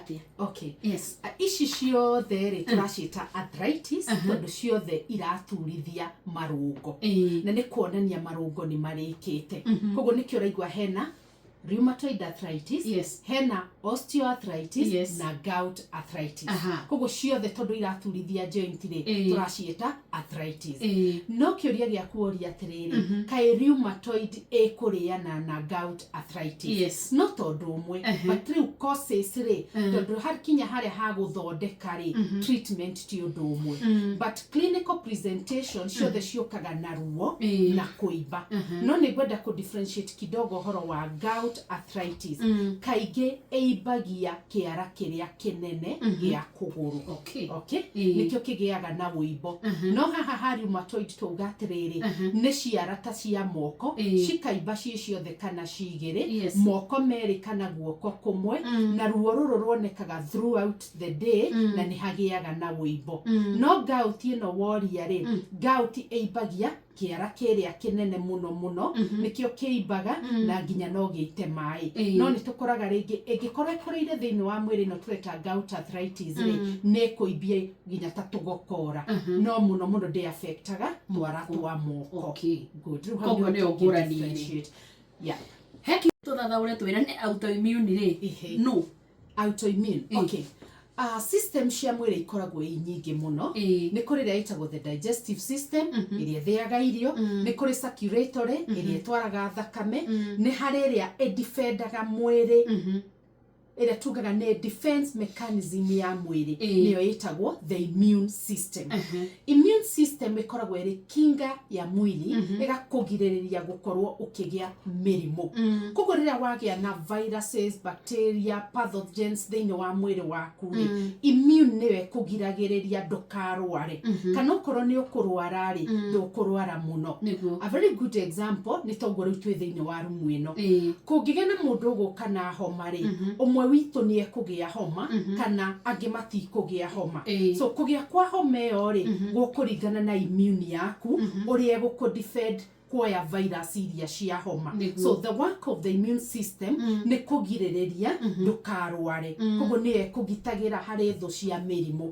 Atĩa? Okay. Yes. Ici ciothe rĩ, tũraciĩta arthritis tondũ ciothe iraturithia marũngo na nĩ kuonania marũngo nĩ marĩkĩte. Koguo nĩkĩo ũraigua hena rheumatoid arthritis, hena osteoarthritis na gout arthritis. Koguo ciothe tondũ iraturithia joint rĩ, tũraciĩta arthritis. No kĩũria gĩaku woria atĩrĩrĩ, kaĩ rheumatoid ĩkũrĩana na gout arthritis? No tondũ ũmwe, but rĩu causes rĩ, tondũ hakinya harĩa ha gũthondeka rĩ, treatment ti ũndũ ũmwe, but clinical presentation ciothe ciũkaga na ruo na kũimba. No nĩ ngwenda kũ differentiate kidogo ũhoro wa gout arthritis. Kaingĩ ĩimbagia kĩara kĩrĩa kĩnene gĩa kũgũrũ. Okay? Nĩkĩo kĩgĩaga na wũimbo. No haha ha rheumatoid twauga atĩrĩrĩ, nĩ ciara ta cia moko cikaimba ciĩ ciothe kana cigĩrĩ, moko merĩ kana guoko kũmwe, na ruo rũrũ ruonekaga throughout the day na nĩ hagĩaga na wũimbo. No gout ĩno woria rĩ, gout ĩimbagia kĩara kĩrĩa kĩnene mũno mũno, nĩkĩo kĩimbaga na nginya no gĩite maĩ. No nĩ tũkoraga rĩngĩ ĩngĩkorwo ĩkũrĩire thĩinĩ wa mwĩrĩ, ĩno tũreta gout arthritis rĩ, nĩ ĩkũimbia nginya ta tũgokora, no mũno mũno ndĩ affectaga twara twa moko. Good. Rĩu hau Koguo nĩho nĩyo tũngĩ ngũrani ĩrĩ. differentiate. Yeah. Heki tũthathaũre twĩrane autoimmune rĩ, no Autoimmune. Okay. System cia mwĩrĩ ikoragwo i nyingĩ mũno. Nĩ kũrĩ ĩrĩa ĩtagwo the digestive system, ĩrĩa ĩthĩaga irio. Nĩ kũrĩ circulatory, ĩrĩa ĩtwaraga thakame. Nĩ harĩ ĩrĩa ĩdefendaga mwĩrĩ, ĩrĩa tugaga nĩ defense mechanism ya mwĩrĩ, nĩyo ĩtagwo the immune system. Immune system ĩkoragwo ĩrĩ kinga ya mwili, ĩgakũgirĩrĩria gũkorwo ũkĩgĩa mĩrimũ. Koguo rĩrĩa wagĩa na viruses, bacteria, pathogens thĩinĩ wa mwĩrĩ waku rĩ, immune nĩyo ĩkũgiragĩrĩria ndũkarware, kana okorwo nĩ ũkũrwara rĩ, ndũkũrwara mũno. A very good example nĩ toguo rĩu twĩ thĩinĩ wa rumu ĩno, kũngĩgĩa na mũndũ ũgũka na homa rĩ, ũmwe witũ nĩ ekũgĩa homa kana angĩ matikũgĩa homa. So kũgĩa kwa homa ĩyo rĩ, gũkũringana na immune yaku, ũrĩa ĩgũkũ defend kuoya virus iria cia homa. So the work of the immune system nĩ kũgirĩrĩria ndũkarware. Koguo nĩyo ĩkũgitagĩra harĩ thũ cia mĩrimũ.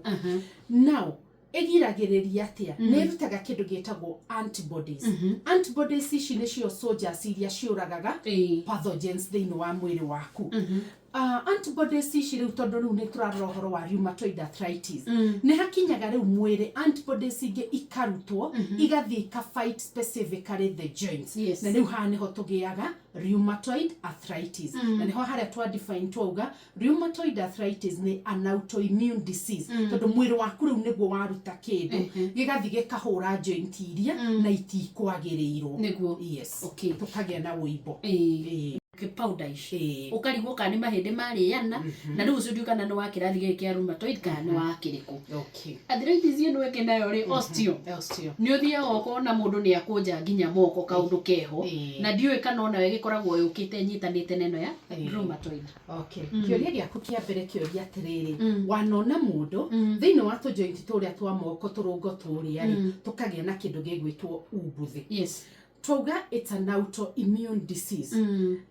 Now ĩgiragĩrĩria atĩa? Nĩ ĩrutaga kĩndũ gĩtagwo antibodies. Antibodies ici nĩcio soldiers iria ciũragaga pathogens thĩinĩ wa mwĩrĩ waku. Antibodies ici rĩu, tondũ rĩu nĩ tũrarora ũhoro wa rheumatoid arthritis, nĩ hakinyaga rĩu mwĩrĩ antibodies ingĩ ikarutwo, igathiĩ ikafight specifically the joints. Na rĩu haha nĩho tũgĩaga rheumatoid arthritis, na nĩho harĩa twa define, twauga rheumatoid arthritis nĩ an autoimmune disease, tondũ mwĩrĩ waku rĩu nĩguo waruta kĩndũ gĩgathiĩ gĩkahũra joint iria na itikwagĩrĩirwo. Yes. Tũkagĩa na wũimbo. Powder ici ũkarigwo kana nĩ mahĩndĩ marĩana, na rĩu ũcio ndiũĩ kana nĩ wa kĩrathi gĩkĩ kĩa rheumatoid kana nĩ wa kĩrĩkũ. Arthritis ĩno ĩngĩ nayo rĩ, osteo. Osteo. Nĩ ũthiaga ũkona mũndũ nĩ akũnja nginya moko, kaũndũ keho, na ndiũĩ kana onayo ĩgĩkoragwo yũkĩte ĩnyitanĩte na ĩno ya rheumatoid. Okay. Kĩũria gĩaku kĩa mbere kĩũria atĩrĩrĩ, wanona mũndũ thĩinĩ wa tũjoint tũrĩa twa moko, tũrũngo tũrĩa rĩ, tũkagĩa na kĩndũ gĩgwĩtwo umbuthĩ. Twauga it's an autoimmune disease,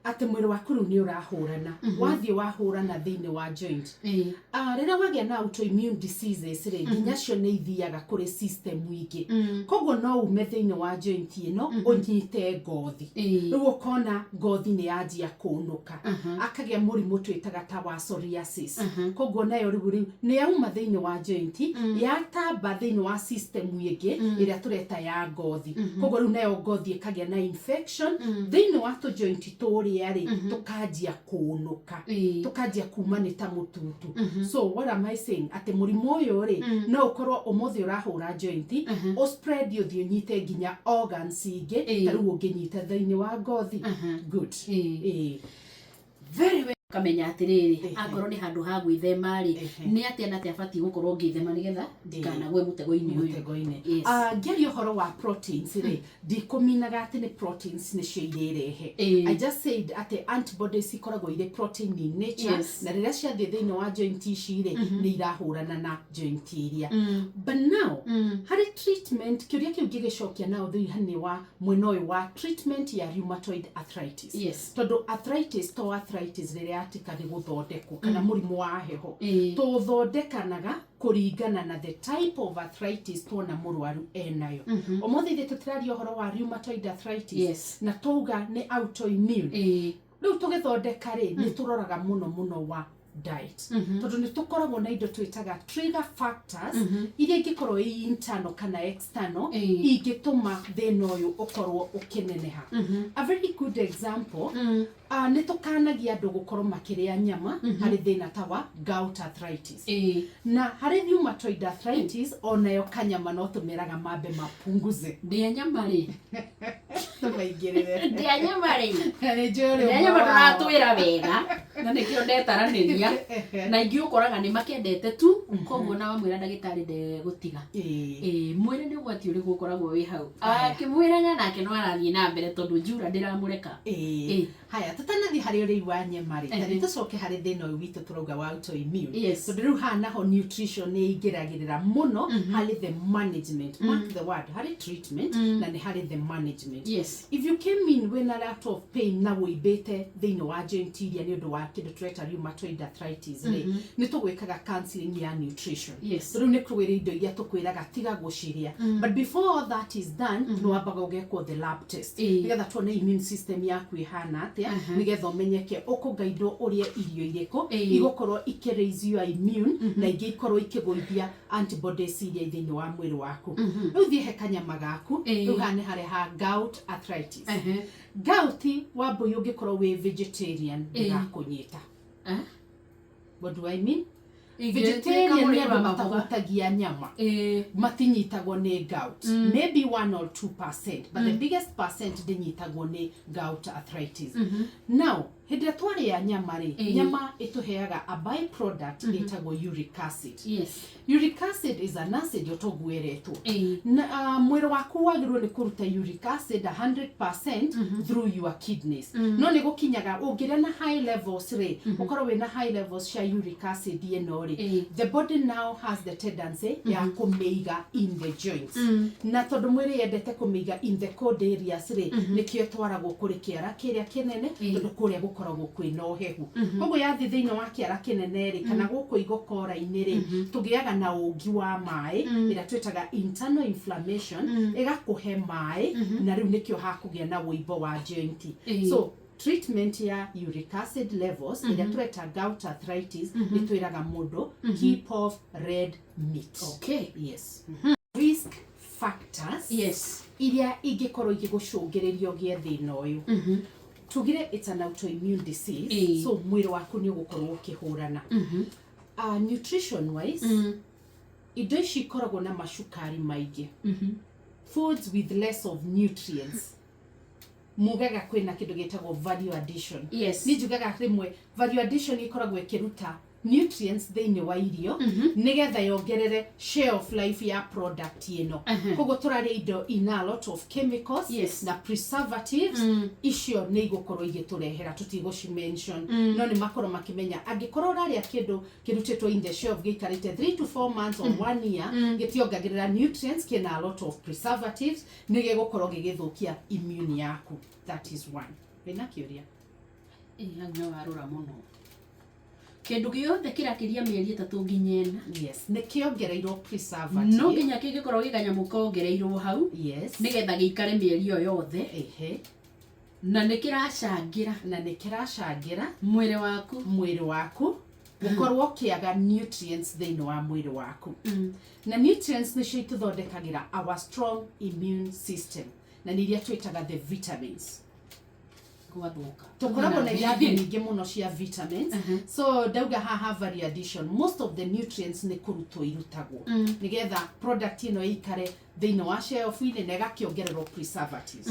atĩ mwĩrĩ waku rĩu nĩ ũrahũrana, wathiĩ wahũrana thĩinĩ wa joint. Rĩrĩa wagĩa na autoimmune diseases rĩ, nginya cio nĩ ithiaga kũrĩ system ingĩ. Koguo no ume thĩinĩ wa joint ĩno ũnyite ngothi. Rĩu ũkona ngothi nĩ yanjia kũnũka, akagĩa mũrimũ twĩtaga ta wa psoriasis. Koguo nayo rĩu nĩ yauma thĩinĩ wa joint, yatamba thĩinĩ wa system ĩngĩ ĩrĩa tũreta ya ngothi. Koguo rĩu nayo ngothi ĩkagĩa na infection thĩinĩ wa tũjoint tũrĩa rĩ, tũkanjia kũnũka, tũkanjia kuma nĩ ta mũtutu. So what am I saying? Atĩ mũrimũ ũyũ rĩ, no ũkorwo ũmũthĩ ũrahũra joint, ũspread ũthiĩ ũnyite nginya organs ingĩ, ta rĩu ũngĩnyita thĩinĩ wa ngothi. Good. Very well. Ũkamenya atĩrĩrĩ, angorwo nĩ handũ ha gwĩthema rĩ, nĩ atĩa na atĩa batiĩ gũkorwo ngĩthema nĩgetha ndikanagwe mũtego-inĩ ũyũ? Mũtego-inĩ. Ngĩaria ũhoro wa proteins rĩ, ndikũminaga atĩ nĩ proteins nĩcio irĩrehe. I just said atĩ antibodies ikoragwo irĩ protein in nature, na rĩrĩa ciathiĩ thĩinĩ wa joint ici rĩ, nĩ irahũrana na joint iria. But now harĩ treatment, kĩũria kĩu ngĩgĩcokia nao thĩinĩ wa mwena ũyũ wa treatment ya rheumatoid arthritis, tondũ arthritis to arthritis rĩrĩa sciatica nĩ gũthondekwo kana mũrimũ wa heho, tũthondekanaga kũringana na the type of arthritis tuona mũrwaru enayo. Ũmũthĩ ithuĩ tũtiraria ũhoro wa rheumatoid arthritis na twauga nĩ autoimmune. Rĩu tũgĩthondeka rĩ, nĩ tũroraga mũno mũno wa diet, tondũ nĩ tũkoragwo na indo twĩtaga trigger factors iria ingĩkorwo i internal kana external ingĩtũma thĩna ũyũ ũkorwo ũkĩneneha. A very good example, nĩ tũkanagia andũ gũkorwo makĩrĩa nyama harĩ thĩna ta wa gout arthritis, na harĩ rheumatoid arthritis onayo kanyama no tũmeraga mambe mapunguze. Ndĩa nyama rĩ? Tũmaingĩrĩre. Ndĩa nyama rĩ? Nĩ njũĩ ũrĩ Ndĩa nyama. Ũmwe wao. Ndũratwĩra wega na nĩkĩo ndetaranĩria na ingĩ ũkoraga nĩ makendete tu, koguo na wamwĩra ndagĩtarĩ ndegũtiga. Ĩĩ, mwĩre nĩ ũgwati ũrĩkũ ũkoragwo wĩ hau? Aya. Akĩmwĩraga nake no arathiĩ na mbere tondũ njura ndĩramũreka. Haya, tũtanathiĩ harĩ ũrĩi wa nyama rĩ, tarĩ tũcoke harĩ thĩna ũyũ witũ tũrauga wa autoimmune, tondũ rĩu haha naho nutrition nĩ ĩingĩragĩrĩra mũno harĩ the management. Mark the word, harĩ treatment na nĩ harĩ the management. If you came in wĩna lot of pain na wũimbĩte thĩinĩ wa joint iria nĩ ũndũ wa kĩndũ tũreta rheumatoid arthritis rĩ, nĩ tũgwĩkaga counseling ya nutrition. Rĩu nĩ kwĩrĩ indo iria tũkwĩraga tiga gũciria, but before all that is done, nĩ wambaga ũgekwo the lab test nĩgetha tuone immune system yaku ĩhana atĩa, nĩgetha ũmenyeke ũkũgaidwo ũrĩe irio irĩkũ igũkorwo ikĩ raise your immune na ingĩ ikorwo ikĩgũithia antibodies iria i thĩinĩ wa mwĩrĩ waku. Rĩu thiĩ he kanyama gaku. Rĩu haha nĩ harĩa ha gout arthritis. Gout, wambũi, ũngĩkorwo wĩ vegetarian, ndĩgakũnyita. Eh? What do I mean? Ingĩtuĩka Vegetarian nĩ mũrĩi andũ wa maboga. matahutagia nyama, matinyitagwo nĩ gout. Maybe 1 or 2%, but the biggest percent ndĩnyitagwo nĩ gout arthritis. Now, hĩndĩ ĩrĩa twarĩa nyama rĩ, nyama ĩtũheaga a byproduct ĩtagwo uric acid. Uric acid is an acid otoguo ĩretwo. Na mwĩrĩ waku wagĩrĩirwo nĩ kũruta uric acid 100% through your kidneys, no nĩ gũkinyaga ũngĩrĩa na high levels rĩ, ũkorwo wĩna high levels cia uric acid ĩno rĩ, the body now has the tendency ya kũmĩiga in the joints, na tondũ mwĩrĩ yendete kũmĩiga in the cold areas rĩ, nĩkĩo ĩtwaragwo kũrĩ kĩara kĩrĩa kĩnene, tondũ kũrĩa gũkoragwo kwĩna ũhehu. Koguo yathiĩ thĩinĩ wa kĩara kĩnene rĩ, kana gũkũ igokora-inĩ rĩ, tũgĩaga na ũngi wa maĩ ĩrĩa twĩtaga internal inflammation, ĩgakũhe maĩ, na rĩu nĩkĩo hakũgĩa na wũimbo wa joint. So treatment ya uric acid levels ĩrĩa tũreta gout arthritis, nĩ twĩraga mũndũ keep off red meat. Yes, risk factors iria ingĩkorwo igĩgũcũngĩrĩria ũgĩe thĩna ũyũ, tugire it's an autoimmune disease, so mwĩrĩ waku nĩ ũgũkorwo ũkĩhũrana. Nutrition wise, indo ici ikoragwo na macukari maingĩ, foods with less of nutrients, mugaga kwĩna kĩndũ gĩtagwo value addition. Niĩ njugaga rĩmwe value addition ĩkoragwo ĩkĩruta nutrients thĩinĩ wa irio nĩgetha yongerere shelf life ya product ĩno. Koguo tũrarĩa indo ina a lot of chemicals na preservatives. Icio nĩ igũkorwo igĩtũrehera, tũtigũci mention, no nĩ makorwo makĩmenya angĩkorwo ũrarĩa kĩndũ kĩrutĩtwo in the shelf gĩikarĩte 3 to 4 months or 1 year, gĩtiongagĩrĩra nutrients, kĩna a lot of preservatives, nĩ gĩgũkorwo gĩgĩthũkia immune yaku. That is one. Wĩna kĩũria? Ĩ, hau nĩ warũra mũno. Kĩndũ gĩothe kĩrakĩria mĩeri 3 nginya 4. Yes, nĩ kĩongereirwo preservative. No nginya kĩngĩkorwo gĩ kanyamũ kongereirwo hau nĩgetha gĩikare mĩeri ĩyo yothe, na nĩ kĩracangĩra Na nĩ kĩracangĩra mwĩrĩ waku. Mwĩrĩ waku gũkorwo ũkĩaga nutrients thĩinĩ wa mwĩrĩ waku, na nutrients nĩcio itũthondekagĩra our strong immune system, na nĩ iria twĩtaga the vitamins. Gwathũka. Tũkoragwo na irathi nyingĩ mũno cia vitamins. So ndauga haha value addition, most of the nutrients nĩ kũrutwo irutagwo nĩgetha product ĩno ĩikare thĩinĩ wa shelf-inĩ, na ĩgakĩongererwo preservatives.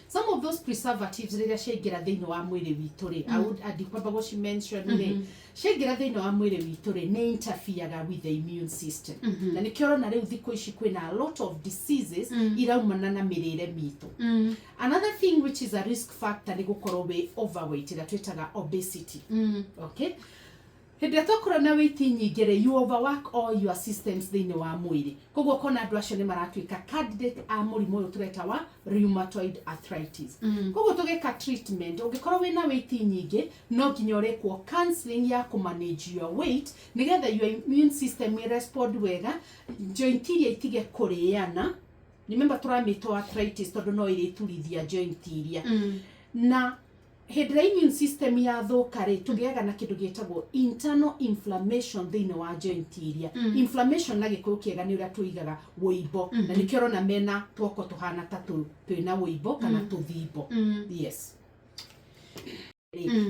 Some of those preservatives, rĩrĩa ciaingĩra thĩinĩ wa mwĩrĩ witũ rĩ, I would andikwamba gũci mention rĩ, ciaingĩra thĩinĩ wa mwĩrĩ witũ rĩ, nĩ interferga with the immune system, na nĩkĩo ũrona rĩu thikũ ici kwĩna a lot of diseases iraumana na mĩrĩre mitũ. Another thing which is a risk factor nĩ gũkorwo wĩ overweight, ĩrĩa twĩtaga obesity. Okay, Hĩndĩ ĩrĩa twakorwo na weight nyingĩ rĩ, you overwork all your systems thĩinĩ wa mwĩrĩ. Koguo ũkona andũ acio nĩ maratuĩka candidate a mũrimũ ũyũ tũreta wa rheumatoid arthritis. Koguo tũgĩka treatment, ũngĩkorwo wĩna weight nyingĩ, no nginya ũrĩkwo counseling ya kũ manage your weight nĩgetha your immune system ĩ respond wega, joint iria itige kũrĩana. Remember tũramĩtwo arthritis tondũ no ĩrĩturithia joint iria. Na hĩndĩ ĩrĩa immune system yathũka rĩ, tũgĩaga na kĩndũ gĩtagwo internal inflammation thĩinĩ wa joint iria. Inflammation na Gĩkũyũ kĩega nĩ ũrĩa tũigaga wũimbo, na nĩkĩo ũrona mena tuoko tũhana ta twĩna wũimbo kana tũthimbo. Yes.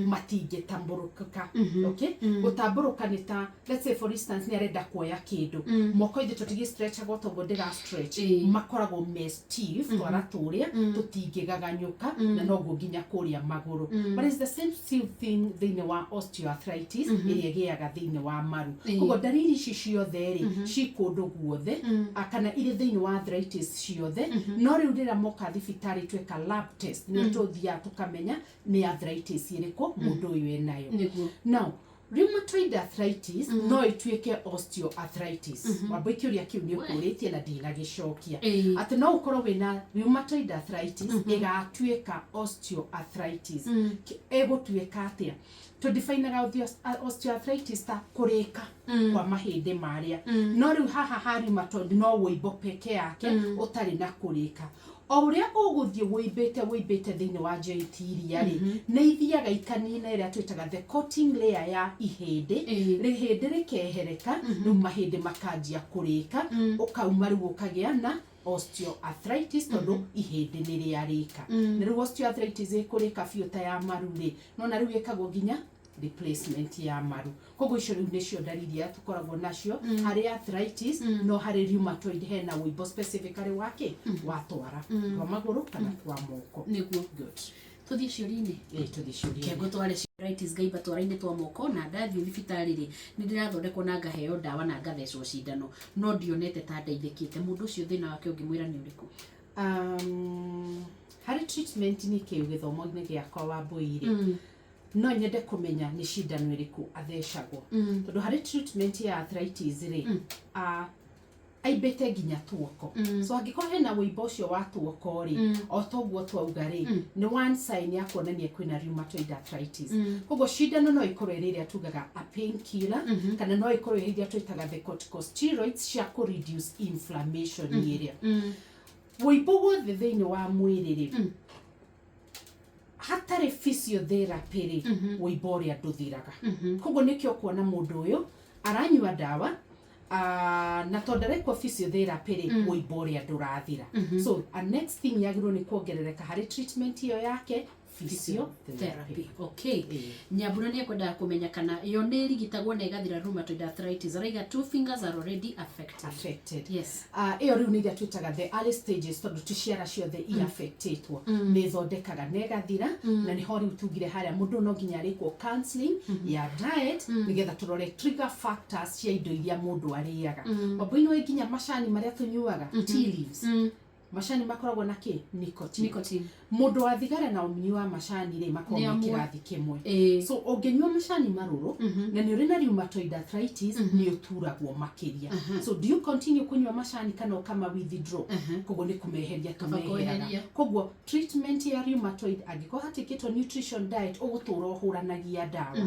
Matingĩtambũrũka. Okay? Gũtambũrũka nĩ ta, let's say for instance, nĩ arenda kuoya kĩndũ, moko ithuĩ tũtigĩ stretchagwo toguo ndĩra stretch, makoragwo me stiff, twara tũrĩa tũtingĩgaganyũka, na noguo nginya kũrĩa magũrũ. But it's the same still thing thĩinĩ wa osteoarthritis ĩrĩa ĩgĩaga thĩinĩ wa maru. Koguo ndariri ici ciothe rĩ, ci kũndũ guothe, kana irĩ thĩinĩ wa arthritis ciothe. No rĩu rĩrĩa moka thibitarĩ tweka lab test, nĩ tũthiaga tũkamenya nĩ arthritis ĩrĩkũ mũndũ ũyũ enayo. Now rheumatoid arthritis no ĩtuĩke osteoarthritis. Wambui, kĩũria kĩu nĩ ũkũrĩtie na ndinagĩcokia, atĩ no ũkorwo wĩna rheumatoid arthritis ĩgatuĩka osteoarthritis. Ĩgũtuĩka atĩa? Tũdefinaga osteoarthritis ta kũrĩka kwa mahĩndĩ marĩa, no rĩu haha ha rheumatoid no wũimbo peke yake ũtarĩ na kũrĩka. O ũrĩa ũgũthiĩ wũimbĩte wũimbĩte thĩinĩ wa joint iria rĩ, nĩ ithiaga ikanina ĩrĩa twĩtaga the coating layer ya ihĩndĩ. Rĩhĩndĩ rĩkehereka, rĩu mahĩndĩ makanjia kũrĩka, ũkauma rĩu ũkagĩa na osteoarthritis tondũ ihĩndĩ nĩ rĩarĩka. Na rĩu osteoarthritis ĩkũrĩka biũ ta ya maru rĩ, nona rĩu ĩkagwo nginya replacement ya maru. Koguo icio rĩu nĩcio ndariri iria tũkoragwo nacio harĩ arthritis. No harĩ rheumatoid hena wũimbo specifically wa kĩ wa twara twa magũrũ kana twa moko. Good. Tũthiĩ ciũria-inĩ. Ĩĩ, tũthiĩ ciũria. Kĩango tware arthritis ngaimba twara-inĩ twa moko, na ndathiĩ thibitarĩ rĩ, nĩ ndĩrathondekwo na ngaheo ndawa na ngathecwo cindano, no ndionete ta ndeithĩkĩte. Mũndũ ũcio thĩna wake ũngĩmwĩra nĩ ũrĩkũ? Harĩ treatment nĩ kĩu gĩthomo-inĩ gĩakwa, wa mbũi rĩ, no nyende kũmenya nĩ cindano ĩrĩkũ athecagwo, tondũ harĩ treatment ya arthritis rĩ, aimbĩte nginya tuoko. So angĩkorwo hena wũimbo ũcio wa tuoko rĩ, o toguo twauga rĩ, nĩ one sign ya kuonania kwĩna rheumatoid arthritis. Koguo cindano no ĩkorwo ĩrĩ ĩrĩa tugaga a painkiller, kana no ĩkorwo ĩrĩ ĩrĩa twĩtaga the corticosteroids cia kũ reduce inflammation ĩrĩa. Wũimbo wothe thĩinĩ wa mwĩrĩ rĩ, hatarĩ physiotherapy rĩ, wũimbo ũrĩa ndũthiraga. Koguo nĩkĩo kuona mũndũ ũyũ aranyua ndawa, na tondũ arekwo physiotherapy rĩ, wũimbo ũrĩa ndũrathira. So a next thing yagĩrĩirwo nĩ kuongerereka harĩ treatment ĩyo yake, physiotherapy. Therapy. Okay. Nyambura nĩ ekwendaga kũmenya kana yo nĩ ĩrigitagwo na ĩgathira rheumatoid arthritis. Araiga two fingers are already affected. Affected. Yes. Ĩyo rĩu nĩ iria twĩtaga the early stages, tondũ ti ciara ciothe iaffectĩtwo. Nĩ ĩthondekaga na ĩgathira, na nĩho rĩu tugire harĩa mũndũ no nginya arĩkwo counseling ya diet nĩgetha tũrore trigger factors cia indo iria mũndũ arĩaga. Wambui, nĩ nginya macani marĩa tũnyuaga, tea leaves, macani makoragwo na kĩ? Nicotine. Nicotine. Mũndũ wa thigara na ũnyui wa macani rĩ, makoragwo Nĩ me amwe. kĩrathi kĩmwe. So ũngĩnyua macani marũrũ na nĩ ũrĩ na rheumatoid arthritis, nĩ ũturagwo makĩria. So do you continue kũnyua macani kana ũkama withdraw? Koguo nĩ kũmeheria Kaba tũmeheraga. kweheria. Koguo treatment ya rheumatoid, angĩkorwo hatĩkĩtwo nutrition diet, ũgũtũra ũhũranagia ndawa.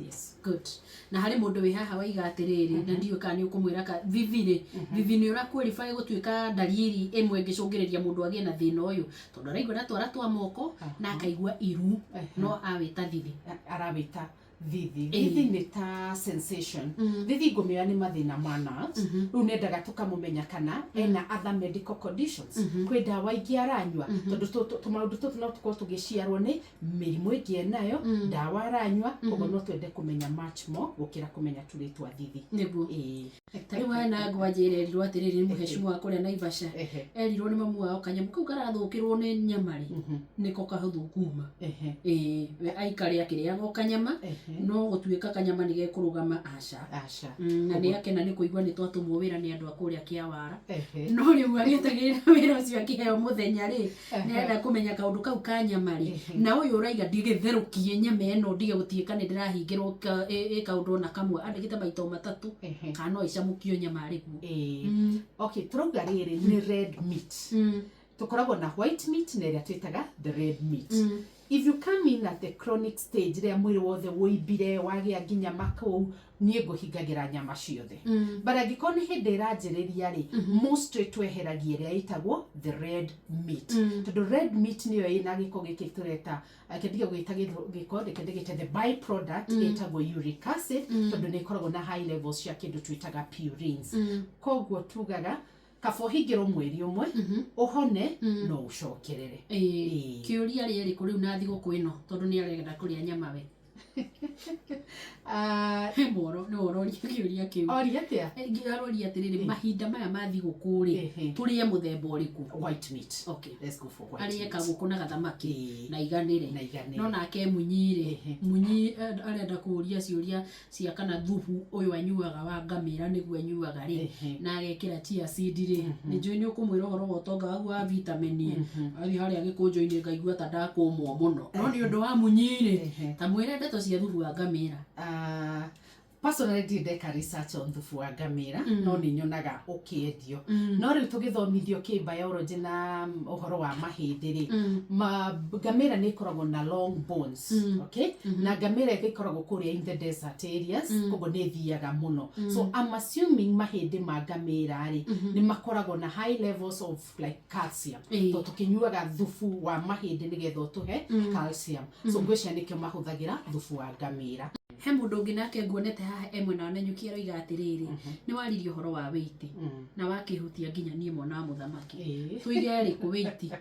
Yes. Good. Na harĩ mũndũ wĩ haha waiga atĩrĩrĩ, na ndiũĩ kana nĩ ũkũmwĩra ka thithi rĩ, thithi nĩ ũra qualify gũtuĩka ndariri ĩmwe ĩngĩcũngĩrĩria mũndũ agĩe na thĩna ũyũ, tondũ araigua na twara twa moko na akaigua iru, no awĩta thithi. Arawĩta thithi. Thithi nĩ ta sensation. Thithi ngũmĩoya nĩ mathĩna ma nerves. Rĩu nendaga tũkamũmenya kana ena other medical conditions, kwĩ ndawa ingĩ aranyua, tondũ tũmaũndũ tũtũ no tũkorwo tũgĩciarwo nĩ mĩrimũ ĩngĩ enayo, ndawa aranyua. Koguo no twende kũmenya much more gũkĩra kũmenya tũrĩtwa thithi. Ta rĩu hena ngwanjĩra erirwo atĩrĩrĩ, nĩ mũhecimu wa kũrĩa Naivasha, erirwo nĩ mamu wao kanyamũ kau karathũkĩrwo nĩ nyama rĩ, nĩko kahũthũ kuma. We aikare akĩrĩaga o kanyama. No gũtuĩka kanyama nĩ gekũrũgama, aca. Aca. Na nĩ akena nĩ kũigua nĩ twatũmwo wĩra nĩ andũ a kũrĩa Kĩawara. No rĩu agĩetagĩrĩra wĩra ũcio akĩheo mũthenya rĩ, nĩarenda kũmenya kaũndũ kau ka nyama rĩ. Na ũyũ ũraiga ndigĩtherũkie nyama ĩno, ndige gũtuĩka nĩ ndĩrahingĩrwo ĩ kaũndũ ona kamwe, andĩkĩte maita o matatũ, kana no ĩcamũkio nyama arĩ guo. Okay, tũrauga rĩrĩ nĩ red meat. Tũkoragwo na white meat na ĩrĩa twĩtaga the red meat. If you come in at the chronic stage, rĩrĩa mwĩrĩ wothe wũimbire wagĩa nginya makũu, niĩ ngũhingagĩra nyama ciothe. But angĩkorwo nĩ hĩndĩ ĩranjĩrĩria rĩ, mostly tweheragia ĩrĩa ĩtagwo the red meat, tondũ red meat nĩyo ĩna gĩko gĩkĩ tũreta, reke ndige gwĩta gĩko, reke ndĩgĩte the by product ĩtagwo uric acid, tondũ nĩ ĩkoragwo na high levels cia kĩndũ twĩtaga purines. Koguo tugaga kaba ũhingĩrwo mweri ũmwe ũhone, no ũcokerere. Kĩũria rĩerĩkũ rĩu na thigũkũ ĩno, tondũ nĩ arenda kũrĩa nyama we? Ah, he moro nĩ ũroria kĩũria kĩu. Oria atĩa? Aroria atĩrĩrĩ, mahinda maya ma thigũkũ rĩ, tũrĩe mũthemba ũrĩkũ? White meat. Okay. Let's go for white Arĩe meat. kagũkũ na gathamaki na iganĩre. Na iganĩre. No nake Munyi rĩ, Munyi arenda kũũria ciũria cia kana thubu ũyũ anyuaga wa ngamĩra nĩguo anyuaga rĩ, na agekĩra chia seed rĩ. Nĩ njũĩ nĩ ũkũmwĩra ũhoro wa ũtonga waguo wa vitamin. Athiĩ harĩa gĩkũnjo-inĩ ngaigua ta ndakũmwo mũno, no nĩ ũndũ wa Munyi rĩ, ta mwĩre ndeto cia thubu wa ngamĩra. Ah, personally ndirĩ ndeka research on thubu wa ngamĩra, no nĩ nyonaga ũkĩendio. No rĩu tũgĩthomithio kĩ biology na ũhoro wa mahĩndĩ rĩ, ngamĩra nĩ ĩkoragwo na long bones, okay? Na ngamĩra ĩkoragwo kũrĩa in the desert areas, koguo nĩ ĩthiaga mũno. So I'm assuming mahĩndĩ ma ngamĩra rĩ, nĩ makoragwo na high levels of like calcium, tondũ tũkĩnyuaga thubu wa mahĩndĩ nĩgetha ũtũhe calcium. So ngwĩciria nĩkĩo mahũthagĩra thubu wa ngamĩra. He mũndũ ũngĩ nake nguonete haha e mwena wa Nanyuki, aroiga atĩrĩrĩ, nĩ waririe ũhoro wa weight na wakĩhutia nginya niĩ mwana wa mũthamaki. Tũige rĩkũ weight?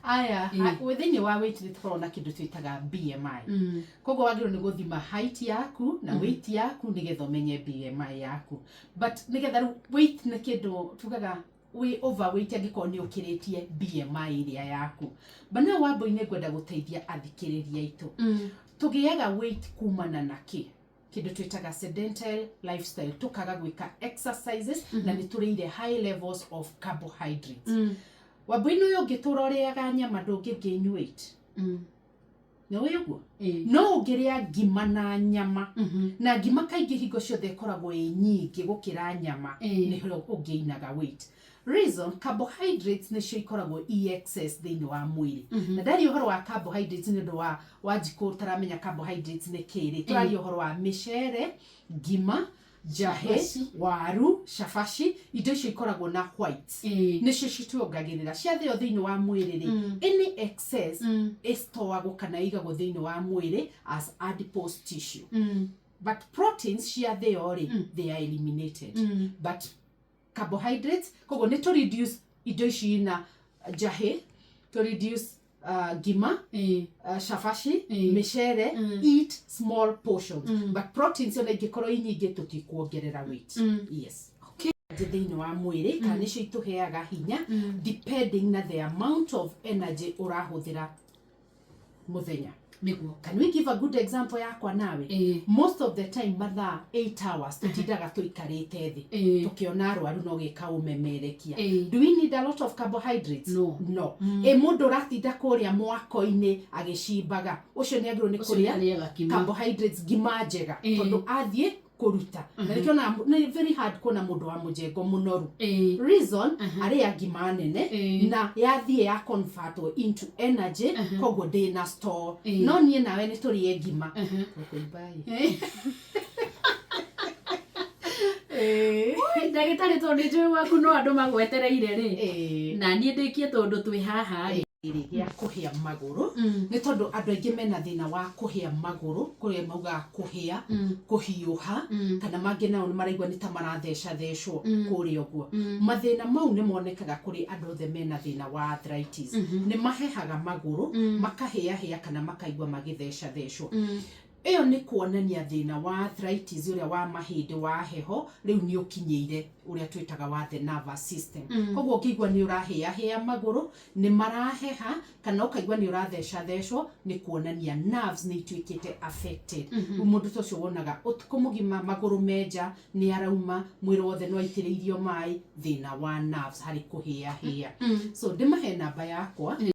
Aya, thĩinĩ wa weight nĩ tũkoragwo na kĩndũ twĩtaga BMI. Koguo wagĩrĩirwo nĩ gũthima height yaku na weight yaku nĩgetha ũmenye BMI yaku. But nĩgetha rĩu weight nĩ kĩndũ tugaga wĩ overweight angĩkorwo nĩ ũkĩrĩtie BMI ĩrĩa yaku. But no wambui-inĩ ngwenda gũteithia athikĩrĩria aitũ. Tũgĩaga weight kumana na kĩ? Kĩndũ twĩtaga sedentary lifestyle, tũkaga gwĩka exercises, na nĩ tũrĩire high levels of carbohydrates. Wambui-inĩ ũyũ, ũngĩtũra ũrĩaga nyama ndũngĩ gain weight. Nĩ ũĩ ũguo? No ũngĩrĩa ngima na nyama, na ngima kaingĩ hingo ciothe ĩkoragwo ĩ nyingĩ gũkĩra nyama, nĩho ũngĩinaga weight. Reason, carbohydrates nĩcio ikoragwo i excess thĩinĩ wa mwĩrĩ. Na ndaria ũhoro wa carbohydrates nĩ ũndũ wa Wanjikũ ũtaramenya carbohydrates nĩ kĩrĩ, tũraria ũhoro wa mĩcere, ngima, njahĩ, Cabaci. Waru, cabaci, indo icio ikoragwo na white, nĩcio cituongagĩrĩra ciathĩo thĩinĩ wa mwĩrĩ rĩ, any excess ĩstoagwo kana ĩigagwo thĩinĩ wa mwĩrĩ as adipose tissue. But proteins ciathĩo rĩ, they are eliminated. But carbohydrates, koguo nĩ to reduce indo ici na njahĩ, to reduce ngima, cabaci, mĩcere, eat small portions. But proteins ona ingĩkorwo i nyingĩ tũtikuongerera weight. Yes. Thĩinĩ wa mwĩrĩ kana nĩcio itũheaga hinya, depending na the amount of energy ũrahũthĩra mũthenya. Can we give a good example yakwa nawe? Most of the time mathaa 8 hours tũtindaga tũikarĩte thĩ tũkĩona arwaru no gĩka ũmemerekia. Do we need a lot of carbohydrates? No. No. Ĩ mũndũ ũratinda kũrĩa mwako-inĩ agĩcimbaga, ũcio nĩ agĩrĩirwo nĩ Ũcio kũrĩa nĩarĩaga kima. Carbohydrates, ngima njega, tondũ athiĩ kũruta na nĩkĩo nĩ very hard kuona mũndũ wa mũjengo mũnoru. Reason, arĩa ngima nene na yathiĩ ya convertwo into energy, koguo ndĩna store. No niĩ nawe nĩ tũrĩe ngima tũkũimba-ĩ. Ndagĩtarĩ, tondũ nĩ njũĩ gwaku no andũ magwetereire rĩ, na niĩ ndĩkie tondũ twĩ haha rĩ. Gĩa kũhĩa magũrũ, nĩ tondũ andũ aingĩ mena thĩna wa kũhĩa magũrũ, kũrĩa maugaga kũhĩa, kũhiũha, kana mangĩ nao nĩ maraigua nĩ ta maratheca thecwo kũrĩa ũguo. Mathĩna mau nĩ monekaga kũrĩ andũ othe mena thĩna wa arthritis. Nĩ mahehaga magũrũ, makahĩahĩa kana makaigua magĩtheca thecwo. Ĩyo nĩ kuonania thĩna wa arthritis ũrĩa wa mahĩndĩ wa heho rĩu nĩ ũkinyĩire ũrĩa twĩtaga wa the nervous system. Koguo ũngĩigua nĩ ũrahĩahĩa magũrũ, nĩ maraheha, kana ũkaigua nĩ ũrathecathecwo, nĩ kuonania nerves nĩ ituĩkĩte affected. Rĩu mũndũ ta ũcio wonaga ũtukũ mũgima magũrũ menja, nĩ arauma mwĩrĩ wothe, no aitĩrĩirio maĩ, thĩna wa nerves harĩ kũhĩahĩa. So ndĩmahe namba yakwa.